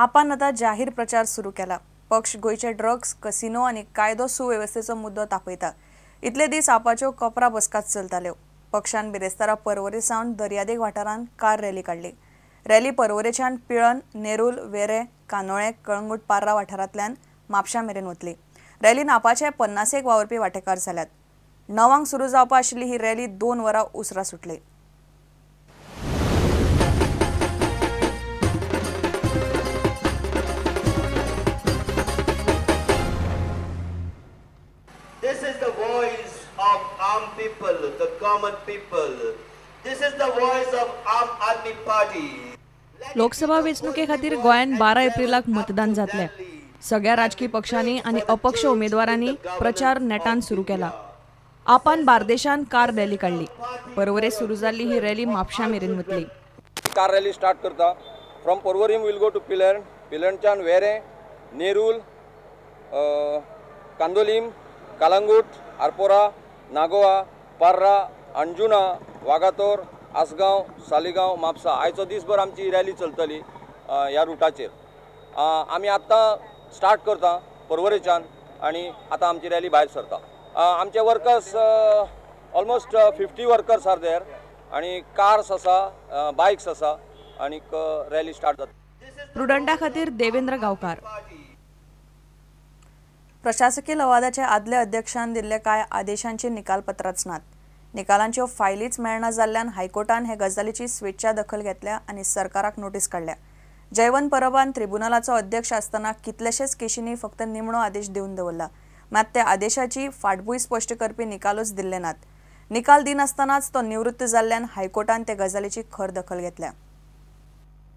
आपान आतां जाहीर प्रचार सुरू केला. पक्ष गोंयचे ड्रग्स, कसिनो आनी कायदो सुवेवस्थेचो मुद्दो तापयता. इतले दीस आपाच्यो कपरा बसकाच चलताल्यो. पक्षान बिरेस्तारा पर्वरे सावन दर्यादेग वाठारांत कार रॅली काडली. रॅली पर्वरेच्यान पिळर्ण, नेरूल, वेरें, कांदोळे, कळंगूट, पार्रा वाठारांतल्यान म्हापशा मेरेन वतली. रॅलीन आपाचे 50 वावुरपी वांटेकार जाल्यात. 9 सुरू जावपा आशिल्ली ही रॅली 2 वरां उसरां सुटली. This is the voice of Aam people, the common people. This is the voice of Aam Aadmi Party. Lok Sabha वेंचणुके खातीर गोंयांत 12 एप्रिलाक मतदान जातलें. सगळ्या राजकी पक्षांनी आनी अपक्ष उमेदवारांनी प्रचार नेटान सुरू केला. आपान बार्देशान कार रॅली काडली. पर्वरे सुरू जाल्ली ही रॅली म्हापशा मेरेन वतली. कार रॅली स्टार्ट करता. From Porvorim will go to Pilerne, पिलर्नच्यान वेरें, नेरूल, कांदोलीम, कालंगूट, आरपोरा, नागोवा, पार्रा, अंजुना, वागातोर, आसगांव, सालिगांव, म्हापसा. आयचो दीसभर आमची रॅली चलतली ह्या रुटाचेर. आमी आत्तां स्टार्ट करता पर्वरेच्यान आनी आतां आमची रॅली भायर सरता. आमचे workers almost 50 workers are there आनी कार्स आसा, बायक्स आसा आनी रॅली स्टार्ट जाता. प्रुडंटा खातीर देवेंद्र गांवकार. प्रशासकीय लवादाचे आदले अध्यक्षान दिल्ले कांय आदेशांची निकालपत्रांच नात. निकालांच्यो फायलीच मेळना जाल्ल्यान हायकोर्टान हे गजालीची स्वेच्छा दखल घेतल्या आनी सरकाराक नोटीस काडल्या. जयवंत परबान ट्रिब्युनलाचो अध्यक्ष आसतना कितलेशेच केशींनी फक्त निमणो आदेश दिवन दवरला. मात त्या आदेशाची फाटभूंय स्पश्ट करपी निकालूच दिल्ले नात. निकाल दिनासतनाच तो निवृत्त जाल्ल्यान हायकोर्टान ते गजालीची खर दखल घेतल्या.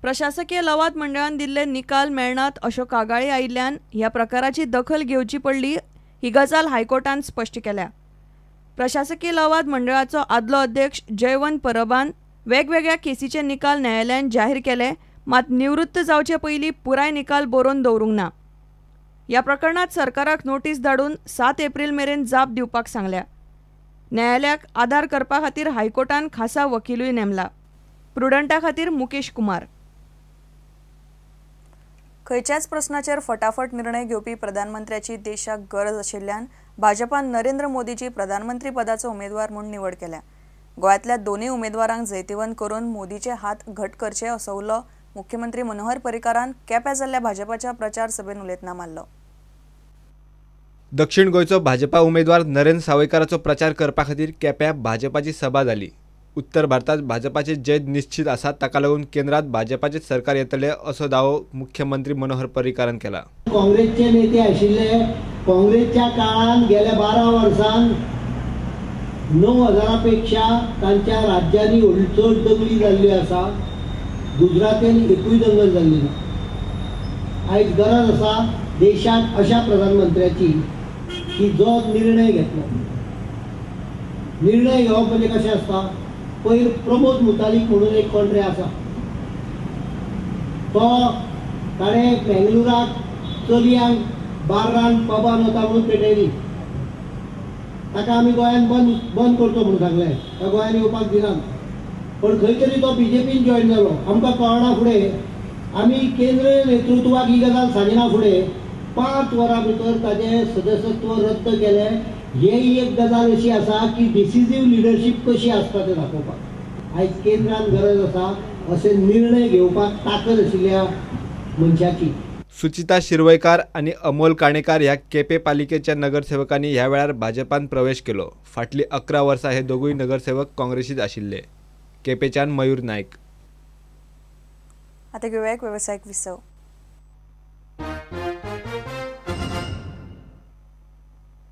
प्रशासकीय लवाद मंडळान दिल्ले निकाल मेळनात अश्यो कागाळी आयिल्ल्यान ह्या प्रकाराची दखल घेवची पडली ही गजाल हायकोर्टान स्पश्ट केल्या. प्रशासकीय लवाद मंडळाचो आदलो अध्यक्ष जयवंत परबान वेगवेगळ्या केसीचे निकाल न्यायालयान जाहीर केले, मात निवृत्त जावचे पयलीं पुराय निकाल बरोवन दवरूंक ना. ह्या प्रकरणात सरकाराक नोटीस धाडून 7 एप्रिल मेरेन जाप दिवपाक सांगल्या. न्यायालयाक आदार करपा खातीर हायकोर्टान खासा वकिलूय नेमला. प्रुडंटा खातीर मुकेश कुमार. खंयच्याच प्रस्नाचेर फटाफट निर्णय घेवपी प्रधानमंत्र्याची देशाक गरज आशिल्ल्यान भाजपान नरेंद्र मोदीची प्रधानमंत्री पदाचो उमेदवार म्हूण निवड केल्या. गोंयांतल्या दोनूय उमेदवारांक जैतिवंत करून मोदीचे हात घट करचे असो उलो मुख्यमंत्री मनोहर पर्रीकारान केप्यां जाल्ल्या भाजपाच्या प्रचार सभेन उलयतना मारलो. दक्षिण गोंयचो भाजपा उमेदवार नरेंद्र सावयकाराचो प्रचार करपा खातीर केप्यां भाजपाची सभा जाली. उत्तर भारतात भाजपाचे जैत निश्चित आसा, ताका लागून केंद्रात भाजपाचे सरकार येतले असो दावो मुख्यमंत्री मनोहर पर्रीकारान केला. काँग्रेसचे नेते आशिल्ले, काँग्रेसच्या काळान गेल्या 12 वर्सांत 9,000 पेक्षा तांच्या राज्यांनी चड दंगली जाल्ली आसा. गुजरातेन एकूय दंगल जाल्ली ना. आयज गरज आसा देशाक अशा प्रधानमंत्र्याची की जो निर्णय घेतलो. निर्णय घेवप म्हणजे कशें आसता, पयर प्रमोद मुतालीक म्हणून एक कोण रे आसा, तो ताणें बेंगलुराक चलयांक बार्रान पबान वता म्हणून पेटयली. ताका आमी गोंयान बंद करचो म्हणून सांगलें, त्या गोंयान येवपाक दिनात. पण खंय तरी तो बीजेपीन जॉयन जालो. आमकां कळना फुडें आमी केंद्रीय नेतृत्वाक ही गजाल सांगिना फुडें 5 वरां भितर ताजें सदस्यत्व रद्द केलें. ही एक गजाल अशी आसा की डिसिजीव लिडरशीप कशी आसता तें दाखोवपाक आयज केंद्रान गरज आसा असे निर्णय घेवपाक ताकद आशिल्ल्या मनशाची. सुचिता शिरवयकार आनी अमोल काणेकार ह्या केपे पालिकेच्या नगरसेवकांनी ह्या वेळार भाजपान प्रवेश केलो. फाटली 11 वर्सां हे दोगूय नगरसेवक काँग्रेसीत आशिल्ले. केपेच्यान मयूर नायक. आता घेवया एक वेवसायीक विसव.